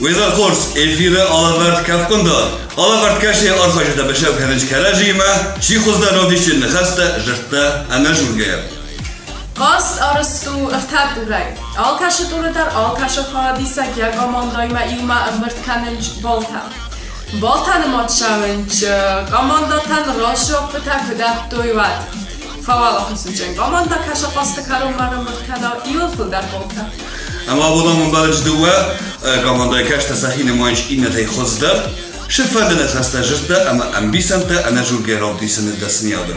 Уезӕр хорз, эфиры алӕвӕрд Кӕфхъуындар. Алӕвӕрд кӕсы архайджытӕ быцӕу кӕнынц кӕрӕдзиимӕ, чи хуыздӕр равдисты ныхӕстӕ, дзырдтӕ ӕнӕзургӕйӕ. Хъазт арӕзт у ӕртӕ турӕй. Алкӕцы туры дӕр алкӕцы хайадисӕг йӕ командӕимӕ иумӕ ӕмбырд кӕнынц балтӕ. Балтӕ нымад цӕуынц, командӕтӕн раззагпытӕ куы дӕттой, уӕд. Фӕуӕлахиз уыдзӕн командӕ кӕсы хъазты кӕронмӕ ӕрӕмбырд кӕна иуыл фылдӕр голтӕ. Ӕмӕ абон ӕмбӕлынц дыууӕ командӕйы кӕстӕр сӕхи нымайынц иннӕтӕй хуыздӕр. Сыффӕнды ныхӕстӕ зыдта ӕмӕ ӕмбисӕндтӕ ӕнӕзургӕ равдисыны дӕсныйады.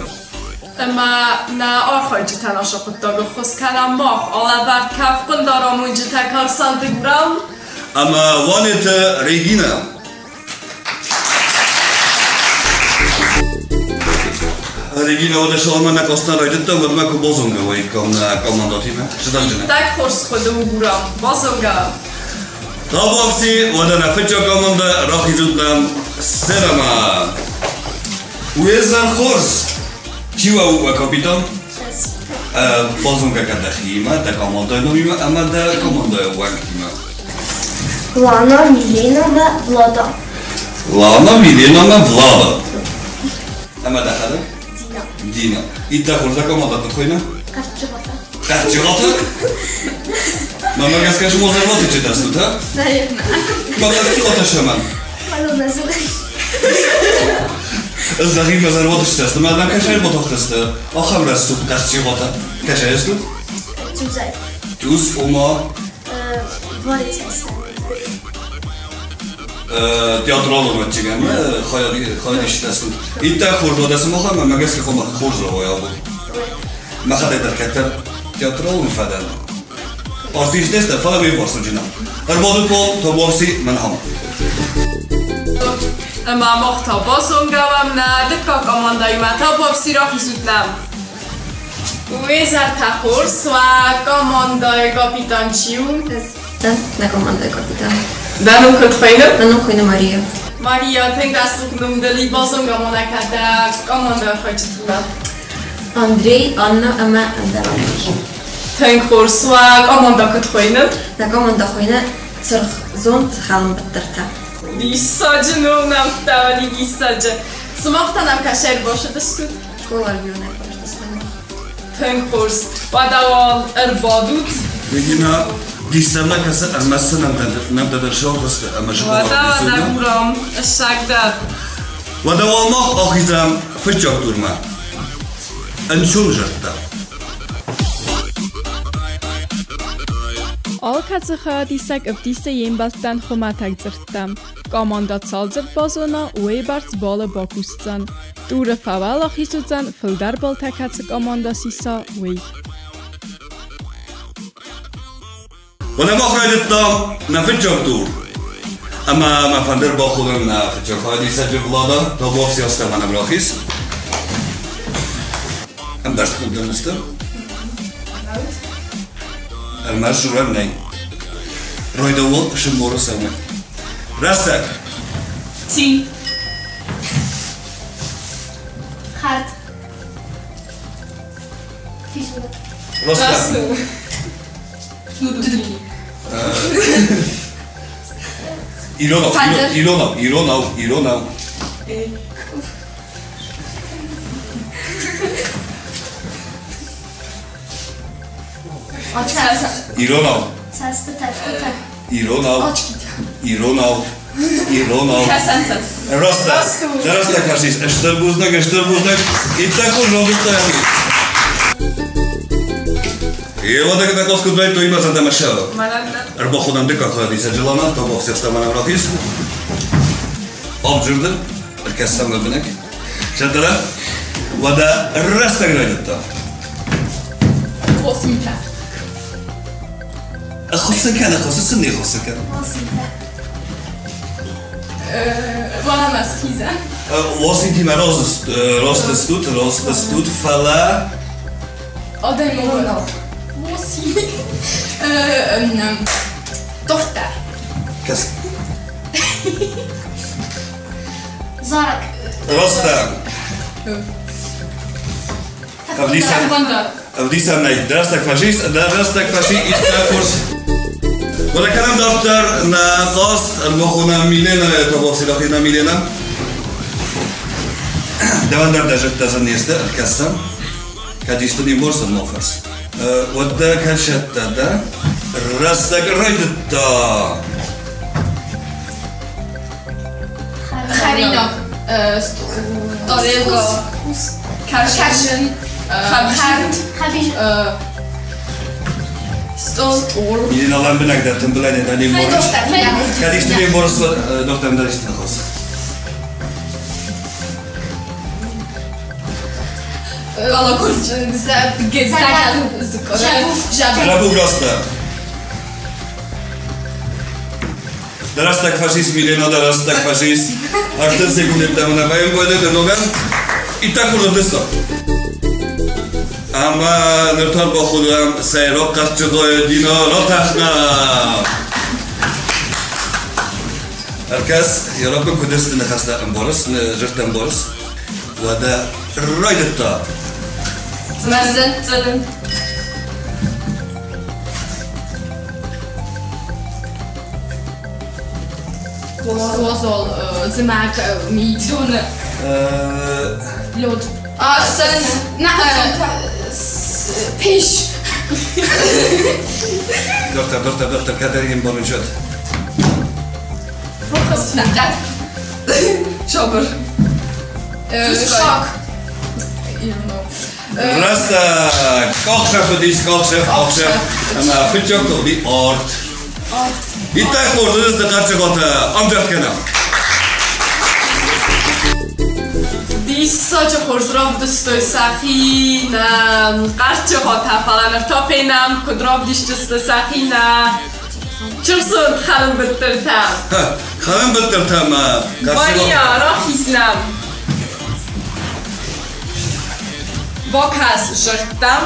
Ӕмӕ нӕ архайджытӕн ацы хъуыддаг ӕххуыс кӕнӕм мах, алӕвӕрд кӕфхъуындар амонджытӕ Карсанты Гурам ӕмӕ Уанеты Регинӕ. Регина, уӕдӕ саламӕ нӕ къостӕ райдыдта, уӕдмӕ куы базонгӕ уаиккам нӕ командатимӕ. Сыдӕнджынӕ. Иттӕг хорз хъуыды у, Гурам. Базонгӕ. Табуафси, уӕдӕ нӕ фыццаг командӕ рахизут нӕм сценӕмӕ. Уезӕр хорз! Чи уӕ у уӕ капитан? Базонгӕ кӕн дӕхиимӕ, дӕ командӕйы номимӕ ӕмӕ дӕ командӕйы уӕнгтимӕ. Лана, Милена мӕ Влада. Лана, Милена мӕ Влада. Ӕмӕ дӕхӕдӕг? Дина. Дина. Иттӕг хорз дӕ командӕ куыд хуыйны? Къӕрччыгъатӕ. Къӕрччыгъатӕ? Мӕнмӕ гӕсгӕ сымозӕрваты читастут, а? Наверное. Къӕрччыгъатӕ сӕмӕн? Зӕгъин зӕрватыстӕ, мӕ кӕсӕй ботохтысты, ахӕм рӕсугъд къӕрччыгъатӕ. Кӕсӕйыстут? Тюзай. Тюз, ома? Дворецкий. Театралон ӕвӕццӕгӕн, хайадистӕстут. Иттӕг хорз уӕдӕ сымахӕн, мӕ гӕсгӕ хорз рауайа абон. Мӕхӕдӕг дӕр кӕддӕр театралон фӕдӕн. Артисттӕ, фӕлӕ ме вварсуджына. Ӕрбадут уал, табуафси, мӕнхам. Ӕмӕ мах та базонгӕ уӕм нӕ дыккаг командӕимӕ. Табуафси, рахизут нӕм. Уезӕртӕ хорз уӕ командӕйы капитан чи у? Да, нӕ командӕйы капитан. Дӕ ном куыд хуыйны? Мӕ ном хуыйны Мария. Мария, тынг рӕсугъд ном дыл и базонгӕ ма кӕд дӕ командӕйы архайджытимӕ. Андрей, Анна ӕмӕ ӕндӕр Андрей. Тынг хорз. Уӕ командӕ куыд хуыйны? Нӕ командӕ хуыйны Цыргъзонд хӕлынбыттыртӕ. Диссаджы ном нӕмттӕ, уыди диссаджы. Сымах та нӕм кӕсӕй ӕрбацыдыстут? Школа регионӕй бацыдыстӕм. Тынг хорз. Уӕдӕ уал ӕрбадут. Регина, диссӕмӕ кӕсы ӕрмӕст цы нӕмттӕ дӕр сӕвӕрдзысты ӕмӕ Уӕдӕ, уӕдӕ, Гурам, ссаг дӕр. Уӕдӕ уал мах ахизӕм фыццаг турмӕ. Ӕнцон зӕрдтӕ. Алкӕцы хайадисӕг ӕвдисы йе мбӕлттӕн хуымӕтӕг дзырдтӕ. Командӕ цал дзырд базона, уыйбӕрц балы бакусдзӕн. Туры фӕуӕлахиз уыдзӕн, фылдӕр баллтӕ кӕцы командӕ сиса, уый. Уӕдӕ мах райдыдтам нӕ фыццаг тур. Ӕмӕ мӕ фӕнды ӕрбахонын нӕ фыццаг хайадисӕджы Влада, Табуафси Астӕмӕн ӕмрахиз. Ӕмбӕрст куыд сты? Ӕрмӕст дзурӕн нӕй. Райдауал сымморы цӕуы. Рӕстӕг. Ци. Хӕрд. Физмат. Растӕг. Иронау, иронау, иронау, иронау. Иронау. Иронау. Иронау. Иронау. Растӕг. Растӕг фашист. Стыр бузныг, стыр бузныг. Иттӕг хорз равдыста йӕхи. Еладӕг накос куыд вӕййы, той зӕрдӕмӕ сӕвы. Ӕрбахонӕм дыккаг хайадисӕг Джелана, табуафси мӕнӕм рахиз. Авджырды, ӕркӕсӕм лӕмбынӕг. Зӕрдӕлӕ, уӕдӕ рӕстӕг райдыдта. Космитӕ. Ӕххуыссын кӕн, ӕххуыссын сын не ххуыссын кӕн. Уӕлӕмӕ схизӕн. Уасинтимӕ растыстут, растыстут, фӕлӕ... Адӕмон Торттӕ. Кӕс. Зарӕг. Ростӕ. Ӕвдисӕн, ӕвдисӕн нӕй. Рӕстӕг фашист, рӕстӕг фашист, истӕ Уӕдӕ кӕнӕм дарддӕр нӕ хъазт, ӕрбахонӕм Милена, табуафсилахина Милена. Дӕуӕн дӕр дӕ зӕрдтӕ не сты, ӕркӕсӕм. Кӕд исты не мбарсӕм, ма фӕрс. Уӕдӕ кӕсӕттӕ дӕ рӕстӕг райдыдта. Хӕринаг. Тарелка. Кӕрзын. Хӕрд. Стол. Милена лӕмбынӕгдӕр тымбылӕй дӕ не мбарыс. Кӕд исты не мбарыс, уӕд дохтырӕн дӕр исты ныхас. Жабуг растӕ. Дӕ рӕстӕг фашист, Милена, дӕ рӕстӕг фашист. 30 секунд ӕмӕ нӕ фӕивгъуыд ногӕн. Иттӕг хорз ӕвдыста. Ӕмӕ ныр та бахудӕм сӕйраг хъазджыгойы Дино Ротахна. Ӕркӕс, Европы куыд сты ныхӕстӕ ӕмбарыс, жыртӕ ӕмбарыс. Уӕдӕ райдыдта. Мӕзӕнтты. Уазал, зымӕг, мит. Лед. Сӕн, пеш. Доктор, доктор, доктор, кӕддӕр ӕмбарын чот. Сабыр. Шаг. Рӕстӕг! Къахсӕф уыдис, къахсӕф, къахсӕф. Ӕмӕ фыццаг уыди арт. Иттӕг хорз уыдысты Хъӕрчыгъатӕ. Ӕмдзӕгъд кӕнӕм. Диссаджы хорз равдыстой сӕхи нӕ Хъӕрчыгъатӕ, фӕлӕ ныр та фенӕм, куыд равдисдзысты сӕхи нӕ чырсынд хӕлынбыттыртӕ. Хӕлынбыттыртӕ мӕ Мария, рахиз нӕм. Бакӕс зӕрдтӕм.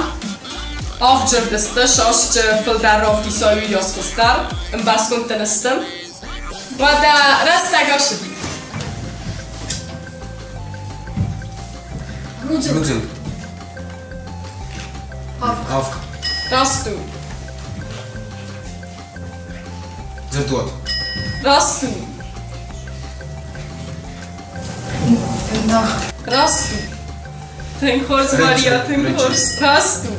Авджырдысты, сасчы фылдӕр равдисой уыйас хуыздӕр. Ӕмбӕрстгонд сты. Уӕдӕ рӕстӕг ацыди. Рудзынг. Авг. Раст у. Дзырдуат. Раст у. Раст у. Тынг хорз, Мария, тынг хорз. Раст у.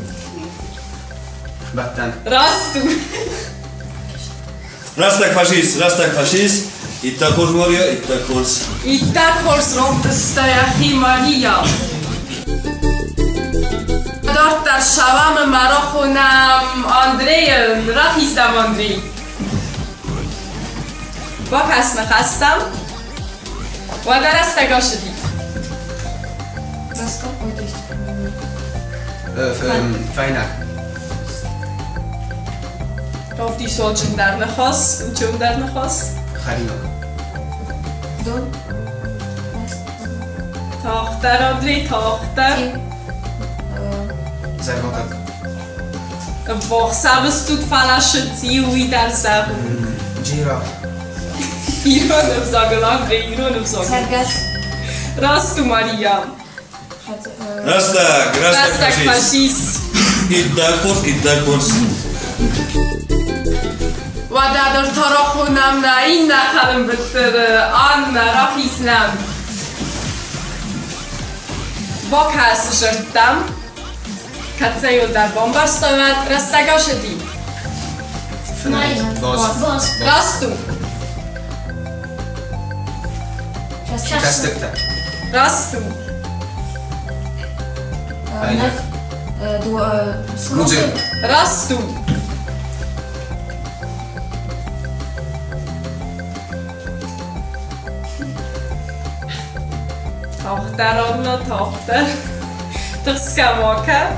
Бӕттӕн. Раст у. Рӕстӕг фашист, рӕстӕг фашист. Иттӕг хорз, Мария, иттӕг хорз. Иттӕг хорз равдыста йӕхи Мария. Дарддӕр ссӕуӕм ӕмӕ рахонӕм Андрейы, рахизӕм Андрей. Бакӕс ныхӕстӕм. Уӕдӕ рӕстӕг ацыди. Фӕйнӕг. Равдисолджындӕр ныхас, учондӕр ныхас. Хӕринаг. Дон. Тагъддӕр, Андрей, тагъддӕр. Зӕрватыкк. Ӕввахс ӕвстут, фӕлӕ сыдзи уый дӕр зӕгъут. Джира. Ирон ӕвзагыл, Андрей, ирон ӕвзагыл. Цӕргӕс. Раст у, Мария. Рӕстӕг, рӕстӕг Рӕстӕг фашист. фашист. Иттӕг хорз, иттӕг хорз. Уӕдӕ ныр та рахонӕм нӕ иннӕ хӕлынбыттыры, Аннӕ, рахиз нӕм. Бакӕс зӕрдтӕм. Кӕцӕйыл дӕр бамбӕрстай, уӕд рӕстӕг ацыди. Мӕй. Баз. Баз. Раст у. Кӕстӕгтӕ. Раст у. Фӕйнӕг. Рудзынг. Раст у. Тагъддӕр, Анна, тагъддӕр. Тыхсгӕ ма кӕн.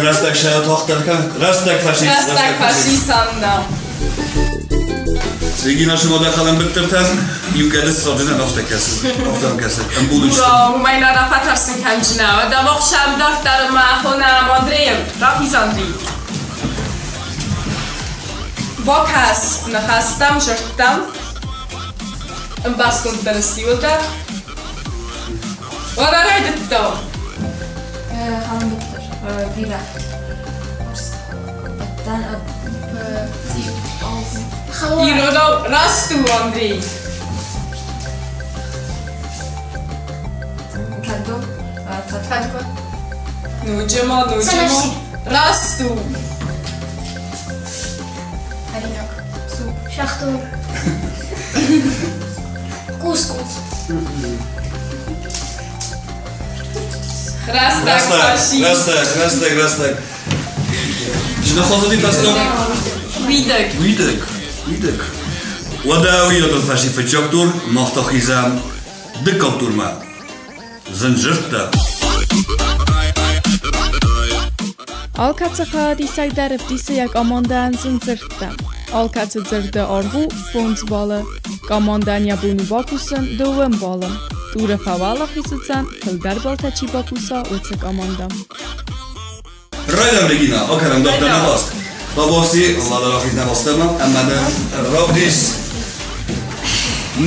Рӕстӕг сӕ тагъддӕр кӕн. Рӕстӕг фашист, Рӕстӕг фашист, Анна. Регина Шимода хӕлынбыттыртӕн иу гӕды ссарджынӕн афтӕ кӕсы, афтӕ кӕсы. Ӕмбулын Ура, уымӕй нӕ рафӕтӕрсын кӕнджынӕ. Уӕдӕ мах сӕм дарддӕр ӕмӕ хонӕм Андрейы. Рахиз, Андрей. Бакӕс ныхӕстӕм, дзырдтӕм. Ӕмбӕрстгонд дӕр стилтӕ. Уӕдӕ райдыдтам. Хӕлынбыттыр. Бирӕ. Иронау раст у, Андрей. Кӕрдо. Фӕткъуы. Ноджы ма, ноджы ма. Раст у. Хӕринаг. Суп. Шахтон. Кускус. Рӕстӕг фӕсис. Рӕстӕг, рӕстӕг, рӕстӕг. Зынахъазыди фӕстаг? Уидаг. Уидаг, уидаг. Уӕдӕ уый фӕси фыццаг тур, мах та хизӕм дыккаг турмӕ. Зынжырдтӕ. Алкӕцы хайадисӕг дӕр ӕвдисы йӕ командӕйӕн зын дзырдтӕ. Алкӕцы дзырды аргъ у фондз баллы. Командӕйӕн йӕ бон у бакусын дыууӕ баллы. Туры фӕуӕлахиз уыдзӕн, фылдӕр баллтӕ чи бакуса, уыцы командӕ. Райдам, Регина, акӕнӕм дарддӕр нӕ хъазт. Бабоси, Ладарахид нӕ хъазтӕмӕ, ӕмӕ дӕ равдис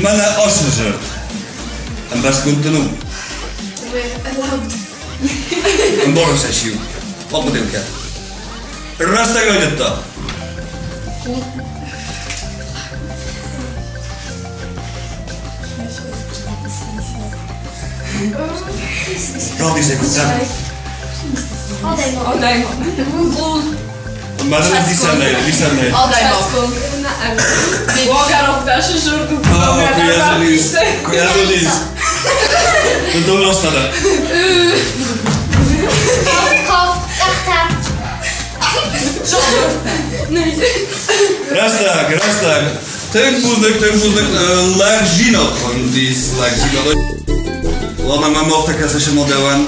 мӕнӕ ацы дзырд. Ӕмбӕрстгонд дын у? Ӕмбарыс ӕй иу. Ахъуыды кӕн. Рӕстӕг райдыдта. Равдис ӕй куыддӕр. Адӕймаг. Már Адӕймаг. Cuidado. Tudom, rossz neve. Рӕстӕг, рӕстӕг. Тынг бузныг, тынг бузныг. Лӕгзинад хуындис, лӕгзинад. Ладно, мӕм афтӕ кӕсы, цыма дӕуӕн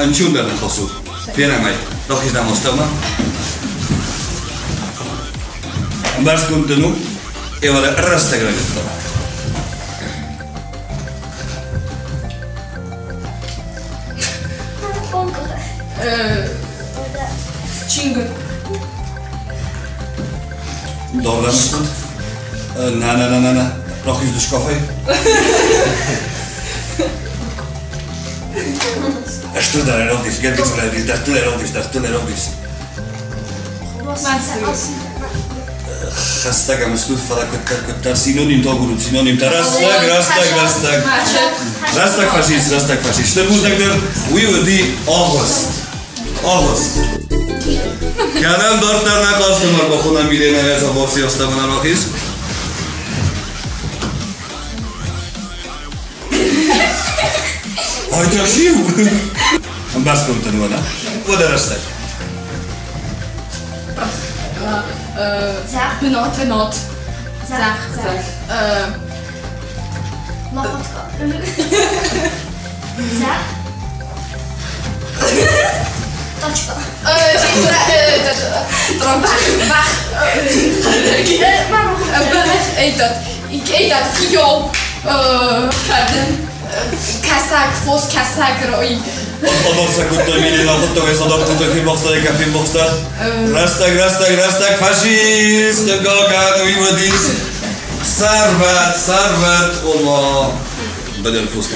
ӕнцондӕр ныхас у. Фенӕм ӕй. Рахиз дӕм астӕумӕ. Ӕмбӕрстгонд дын у? Эвӕры рӕстӕг райдыдта. Чингур. Дардӕм стут? Нӕ, нӕ, нӕ, нӕ, нӕ. Рахиз ды шкафӕй. Стыр равдис, гӕргӕ равдис, дӕрдтыл равдис, дӕрдтыл равдис. Хӕстӕг ӕм стут, фӕлӕ куыддӕр, куыддӕр синонимтӕ агурут, синонимтӕ. Рӕстӕг, рӕстӕг, рӕстӕг. Рӕстӕг фӕсис, рӕстӕг фӕсис. Стыр бузныг дӕр, уый уыди Август. Август. Кӕнӕм дарддӕр нӕ хъазты бахонӕм Миленӕйӕ Забавси астӕумӕ рахиз. Айташиу! Ӕмбӕрстгонд дын уӕдӕ? Уӕдӕ рӕстӕг. Бынат. Бынат. Зӕхх. Зӕхх. Зӕхх. Точка. Бӕх. Этот, этот, фиол, кӕсаг, фос, кӕсаг, рой. Adott Milena, adott és adott, hogy filmboxtal, filmboxtal. Рӕстӕг, рӕстӕг, рӕстӕг, фашист, хъыгагӕн, уый уыдис. Сӕрвӕт, сӕрвӕт, ома быдыр фос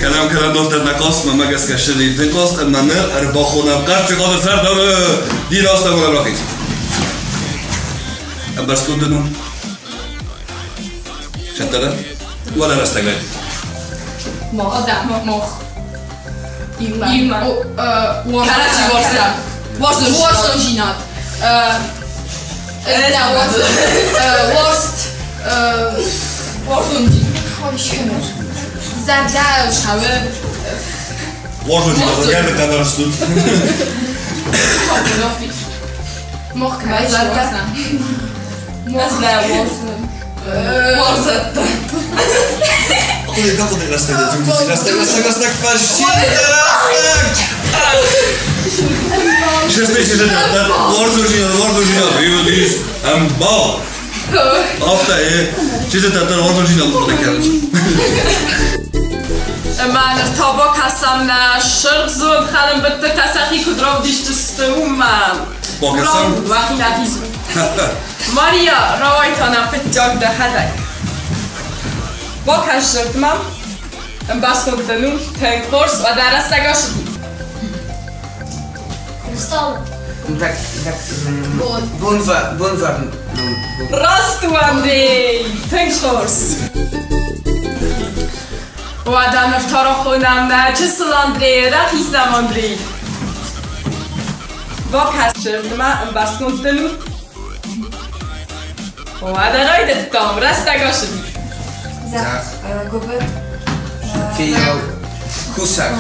Кӕнӕм, кӕнӕм дохтыр нӕ хъазтмӕ, мӕ гӕсгӕ ссыди тынг хъазт ӕмӕ ныр ӕрбахонӕм Хъӕрццыгъаты сӕрдары Дина астӕумӕ рахиз. Ӕмбӕрстгонд дын у? Сӕттӕ дӕ? Уӕдӕ рӕстӕг райдыдта. Мох. Мох. Иумӕ. Кӕрӕдзи уарзӕм. Уарзондзинад. Уарзт. Уарзондзинад. Зӕрдӕ шауы. Уарзондзинад, гӕрдытӕ дӕр стут. Мох кӕрӕдзи уарзӕм. Уарзӕттӕ. Ахъуыды, ахъуыды, рӕстӕг, рӕстӕг, рӕстӕг, рӕстӕг, фӕсчи, рӕстӕг! Шестый уарзондзинад, уарзондзинад, уый уыдис ӕмбал. Афтӕ, чызджытӕ дӕр уарзондзинад хъуыды кӕнынц. Ӕмӕ ныр та бакӕсӕм нӕ сырхзонд хӕлынбыттыртӕ сӕхи куыд равдисдзысты, уымӕ. Бакӕсӕм. Уӕхи нӕхизут. Мария, рауай та нӕ фыццаг дӕхӕдӕг. Бакӕс зӕрдмӕ. Ӕмбӕрстгонд дын у, тынг хорз, уӕдӕ рӕстӕг ацыди. Стол. Так, так. Бонвар, бонвар. Раст у, Андрей! Тынг хорз! Уӕдӕ ныр та рахонӕм нӕ чысыл Андрейы, рахиз нӕм, Андрей! Бакӕс зӕрдмӕ, ӕмбӕрстгонд дын у? Уӕдӕ райдыдтам, рӕстӕг ацыди. Зӕхх, гуыбыр. Фиййау. Кусӕг.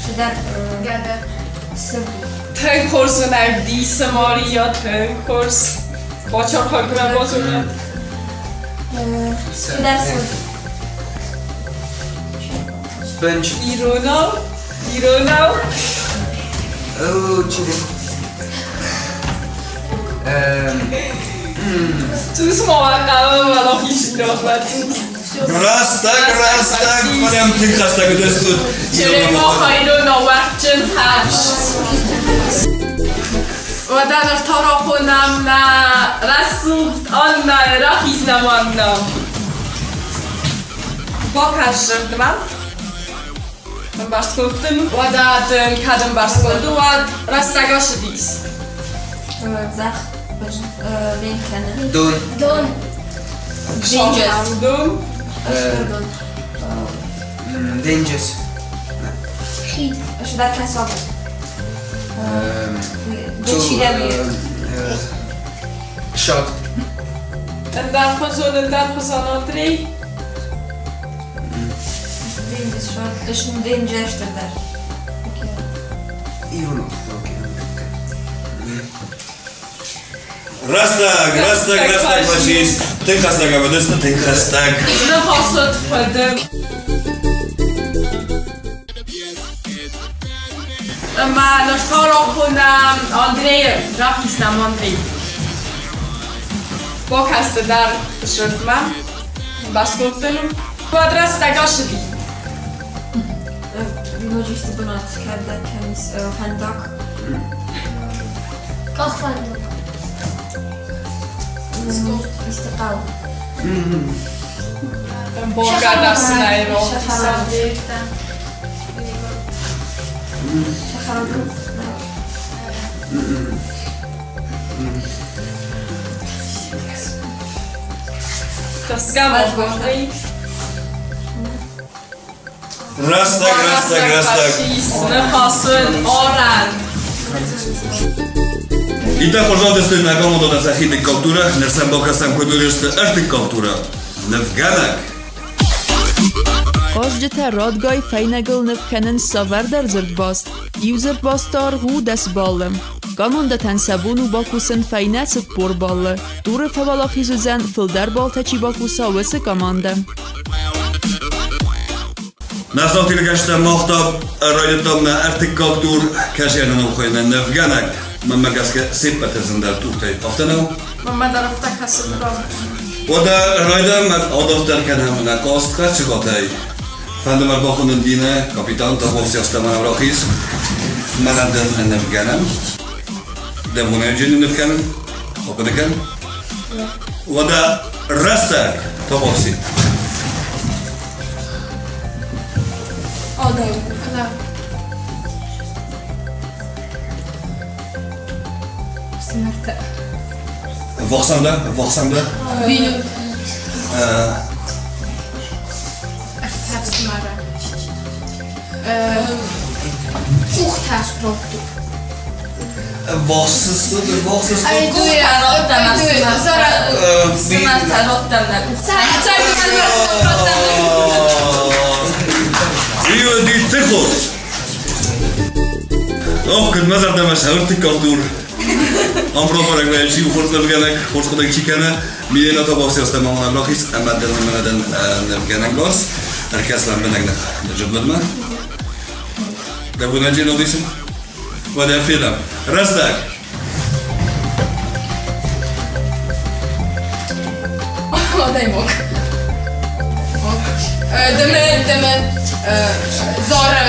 Цыдӕр. Тынг хорз уын ӕвдисы Мария, тынг хорз. Бачархайдмӕ базонӕд. Цыдӕр цуд. Бенч. Иронау, иронау. О, чидӕр. Цъус ма уӕ хъӕуы уӕлахизы ныхмӕ, цъус. Рӕстӕг, рӕстӕг, фӕлӕ тынг хӕстӕг уыдыстут. Черемоха иронау уӕртджын хӕфс. Уӕдӕ ныр та рахонӕм нӕ рӕсугъд Аннӕйы, рахиз нӕм, Аннӕ. Бакӕс зӕрдмӕ. Ӕмбӕрстгонд дын. Уӕдӕ дын кӕд ӕмбӕрстгонд у, уӕд рӕстӕг ацыдис. Зӕхх ленк кӕны. Дон. Дон. Денджыз. Дон. Денджыз. Хид. Цыдӕр кӕсаг. Чидӕр. Шаг. Ӕндӕрхуызон, ӕндӕрхуызон, Андрей. Денджыз, денджыз стырдӕр. Иронау. Окей. Рӕстӕг, рӕстӕг, рӕстӕг, фашист. Тынг хӕстӕг ӕвӕдысты, тынг хӕстӕг. Ныхасыд фӕдыл. Ӕмӕ ныр та рахонӕм Андрейы, рахиз нӕм, Андрей. Бакасты дӕр зӕрдмӕ, ӕмбӕрстгонд дын у. Уӕд рӕстӕг ацыди. Ноджы исты бынат кӕд кӕнынц фӕндаг. Къахвӕндаг. Исты хъӕу. Ӕмбаргӕ дӕр сын ӕй рахиз, Андрей. Сахародон. Тӕрсгӕ ма кӕн, Андрей. Рӕстӕг, рӕстӕг, рӕстӕг. Ныхасыд арӕн. Иттӕг хорз равдысты нӕ командӕтӕ сӕхи дыккаг туры. Ныр сӕм бакӕсӕм, куыд уыдысты ӕртыккаг туры. Нывгӕнӕг. Хъазджытӕ радгай фӕйнӕгыл ныв кӕнынц цавӕрдӕр дзырдбаст. Иу дзырдбасты аргъ у 10 баллы. Командӕтӕн сӕ бон у бакусын фӕйнӕ 40 баллы. Туры фӕуӕлахиз уыдзӕн, фылдӕр баллтӕ чи бакуса, уыцы командӕ. Нӕ телегӕстӕ мах та райдыдтам нӕ ӕртыккаг тур. Кӕсӕны ном хуыйны Нывгӕнӕг. Мӕнмӕ гӕсгӕ се ппӕты зындӕр туртӕй. Афтӕ нӕу? Мӕнмӕ дӕр афтӕ кӕсы правда. Уӕдӕ райдайӕм адарддӕр кӕнӕм нӕ хъазт Хӕчъыгатӕй. Фӕнды мӕ бахонын Динӕ, капитан Табовсиастӕ мӕнӕм рахиз. Мӕнӕн дын нывгӕнӕн. Дӕ бонӕджы ныв кӕнын. Ахъуыды кӕн. Уӕдӕ рӕстӕг Табовси. Адӕм. Смерть. Вахсам дӕ? Вахсам дӕ? Бинонтӕ. Ӕфсымӕры. Къухтӕ радтой. Вахсыс. Смерть радтам нӕ къухтӕ. Иу тыхот. Ох, куыд мӕ зӕрдӕмӕ сӕ ӕртыккаг тур. Ам пробарӕг вӕййы хорз нывгӕнӕг, хорз хъуыдыг чи кӕны. Милена Табовсиастӕ ма мӕнӕ рахиз ӕмӕ дӕн мӕнӕ дӕн нывгӕнӕг бас. Ӕркӕс лӕмбынӕг нӕ зыбмӕдмӕ. Дӕ бонӕджы нодисын? Уӕдӕ фенӕм. Рӕстӕг. Адӕймаг. Дымы, дымы, зары.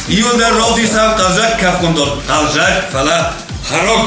Iuldar Rovdisam, Qazaq Kafkondor, Qazaq, Fala, Harok.